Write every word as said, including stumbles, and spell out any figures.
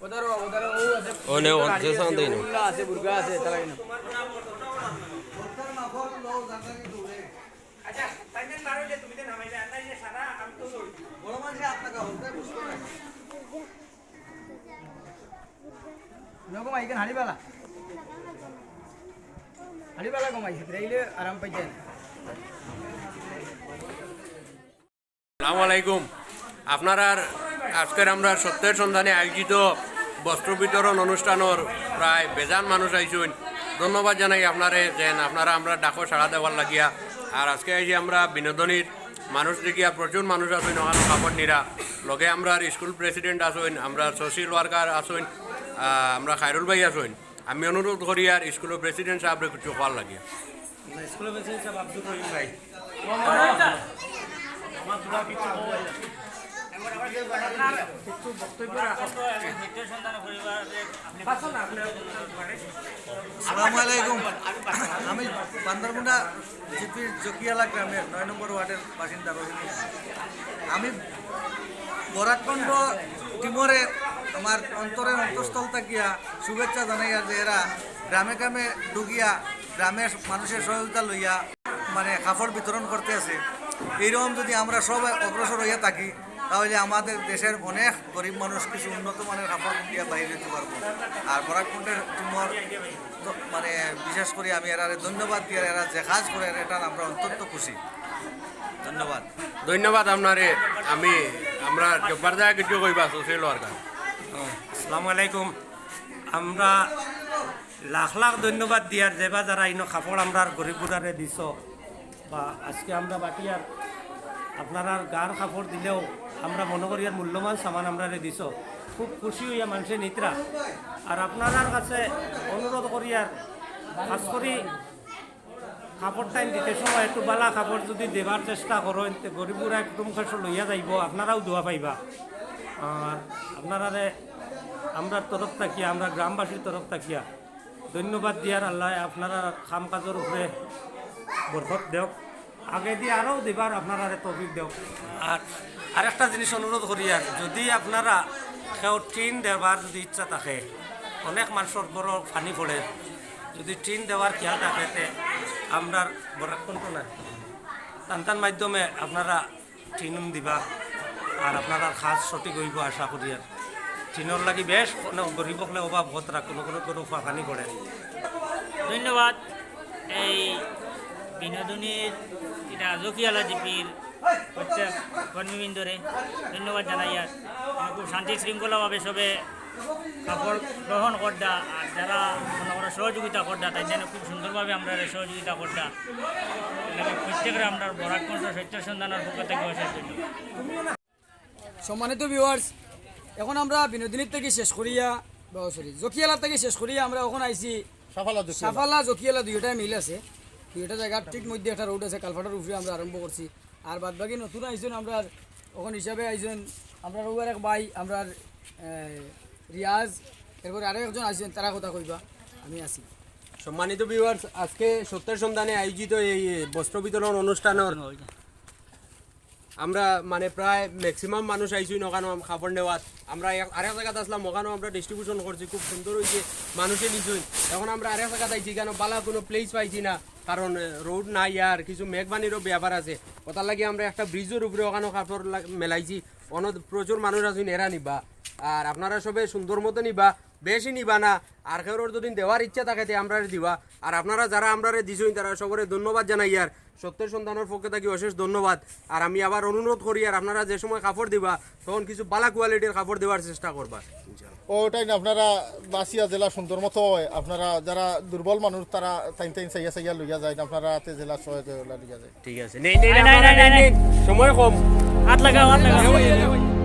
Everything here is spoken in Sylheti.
ওদারো, ওদারো, ও আছে। ও নে, ও আছে, সামনে দেই না। বুল্লা আছে, বুর্গা আছে, তারা কিনা। বড় মানুষে আপনাকে হলতে বুঝতে না। নগো মাইকেন হাড়িবালা। হাড়িবালা গো মাইকেন, রেইলে আরাম পাই যায়। আসসালামু আলাইকুম। আপনারার আজকের আমরা সত্যের সন্ধানে আয়োজিত বস্ত্র বিতরণ অনুষ্ঠানর প্রায় বেজান মানুষ আইছইন। ধন্যবাদ জানাই আপনারে, যেন আপনারা আমরা ডাকো সাড়া দেওয়ার লাগিয়া। আর আজকে আইছি আমরা বিনোদনীর মানুষ দেখিয়া, প্রচুর মানুষ আছইন ওখানো কাপড় নিরা। লগে আমরার স্কুল প্রেসিডেন্ট আছইন, আমরার সোশ্যাল ওয়ার্কার আছইন, আহ, আমরা খায়রুল ভাই আছইন। আমি অনুরোধ করিয়ার স্কুলর প্রেসিডেন্ট সাহেবরে কিছু কওয়ার লাগিয়া। স্কুলর প্রেসিডেন্ট সাহেব আব্দুর রহিম ভাই। আমার দুটা কিছু, কিছু বক্তব্য রাখো। আসসালামু আলাইকুম। আমি বান্দরমুন্ডা জিপির জকিয়ালা গ্রামের নয় নম্বর ওয়ার্ডের বাসিন্দা রহিম। আমি বরাকণ্ঠ টিমরে আমার অন্তরের অন্তঃস্থল থাকিয়া শুভেচ্ছা জানাই, আর যে এরা গ্রামে গ্রামে ঢুকিয়া গ্রামের মানুষের সহযোগিতা লইয়া মানে কাপড় বিতরণ করতে আছে। এইরকম যদি আমরা সব অগ্রসর হইয়া থাকি, তাহলে আমাদের দেশের অনেক গরিব মানুষ কিছু উন্নত মানের কাপড় দিয়া বাইরে যেতে পারবো। আর বরাকণ্ঠের টিমর তো মানে বিশেষ করে আমি এরারে ধন্যবাদ দিয়ার, এরা যে কাজ করে এটার আমরা অত্যন্ত খুশি। ধন্যবাদ। ধন্যবাদ আপনারে। আমি, আমরা জব্বার দায় কিছু কইবা সোশ্যাল ওয়ার্কার। আসসালামু আলাইকুম। আমরা লাখ লাখ ধন্যবাদ দিয়ার যেবা যারা ইনো কাপড় আমরার গরিব গুরারে দিছ, বা আজকে আমরা বাটিয়ার আপনারার গার কাপড় দিলেও আমরা মনে করি আর মূল্যবান সামান আমরারে দিছ, খুব খুশি হইয়া মানুষে নিতরা। আর আপনারার কাছে অনুরোধ করি আর খাস করি কাপড় টাইম দিতে সময় একটু বালা কাপড় যদি দেবার চেষ্টা করইন, তে গরিব গুরা একটু মুখে লইয়া যাইব, আপনারাও দোয়া পাইবা। আর আপনারারে আমরার তরফ থাকিয়া, আমরা গ্রামবাসীর তরফ থাকিয়া ধন্যবাদ দিয়ার আল্লাহ আপনারা কাম কাজর উপরে বরকত দেও, আগেদি আরও দিবার আপনারারে তৌফিক দেও। আর আরেকটা জিনিস অনুরোধ করি, আর যদি আপনারা কেউ টিন দেবার যদি ইচ্ছা থাকে, অনেক মানুষর ঘরো পানি পড়ে, যদি টিন দেওয়ার খেয়াল থাকে, তে আমরার বরাকণ্ঠ না, তান তান মাধ্যমে আপনারা টিন দিবা, আর আপনারার কাজ সঠিক হইব আশা করি। আর টিনর লাগি বেশ কোনো গরিব হকলে অভাব হতরা কোনো কোনো কোনো পানি পড়ে। ধন্যবাদ। এই বিনোদনীর এটা জকিয়ালা জিপির প্রত্যেক কর্মীবৃন্দরে ধন্যবাদ জানাই। আর আমি খুব শান্তি শৃঙ্খলাভাবে সবে কাপড় গ্রহণ করদা, আর যারা মনে করো সহযোগিতা করদা, তাই জন্য খুব সুন্দরভাবে আমরা সহযোগিতা করদা। এর লাগি প্রত্যেকরে আমরা বরাক কণ্ঠ সত্য সন্ধানের পক্ষ থেকে অশেষ ধন্যবাদ। সম্মানিত ভিউয়ার্স, এখন আমরা বিনোদিনীর থেকে শেষ করিয়া, সরি, জকিয়ালার থেকে শেষ করিয়া আমরা এখন আইছি সাফালা জকিয়ালা। সাফালা জকিয়ালা দুইটাই মিল আছে, দুইটা জায়গার ঠিক মধ্যে একটা রোড আছে, কালভার্টর উপরে আমরা আরম্ভ করছি। আর বাদ বাকি নতুন আইছইন আমরার অখন হিসাবে আইছইন আমরার অউ আরেক ভাই, আমরার, এ, রিয়াজ, এরপরে আরো একজন আইছইন, তারা কথা কইবা, আমি আছি। সম্মানিত ভিউয়ার্স, আজকে সত্যের সন্ধানে আয়োজিত এই বস্ত্র বিতরণ অনুষ্ঠানর আমরা মানে প্রায় ম্যাক্সিমাম মানুষ আইছইন ওখানো আম-, কাপড় নেওয়াত। আমরা এক-, আরেক জাগাত আসলাম, ওখানো আমরা ডিস্ট্রিবিউশন করছি, খুব সুন্দর হইছে, মানুষে নিছইন। এখন আমরা আরেক জাগাত আইছি, কেন বালা কোনো প্লেস পাইছি না, কারণ, এ, রোড নাই আর কিছু মেঘবানিরও ব্যাপার আছে। ওটার লাগি আমরা একটা ব্রিজর উপরে ওখানো কাপড় লা-, মেলাইছি, অনো প্রচুর মানুষ আছইন, এরা নিবা। আর আপনারা সবে সুন্দর মতো নিবা, বেশি নিবা না। আর কেউর যদি দেওয়ার ইচ্ছা থাকে, তে আমরারে দিবা। আর আপনারা যারা আমরারে দিছইন, তারা সবরে ধন্যবাদ জানাই। আর সত্যের সন্ধানের পক্ষ থাকি অশেষ ধন্যবাদ। আর আমি আবার অনুরোধ করি, আর আপনারা যে সময় কাপড় দিবা, তখন কিছু বালা কোয়ালিটির কাপড় দেওয়ার চেষ্টা করবা। ওটাই না, আপনারা বাসিয়া জেলা সুন্দর মতো হয়, আপনারা যারা দুর্বল মানুষ, তারা তাইন তাইন চাইয়া চাইয়া লইয়া যায়, আপনারা হাতে জেলা সহায়তা লইয়া যায়। ঠিক আছে, নেই, নেই, নেই, নেই, নেই, নেই, নেই। সময় কম। হাত লাগাও, হাত লাগাও।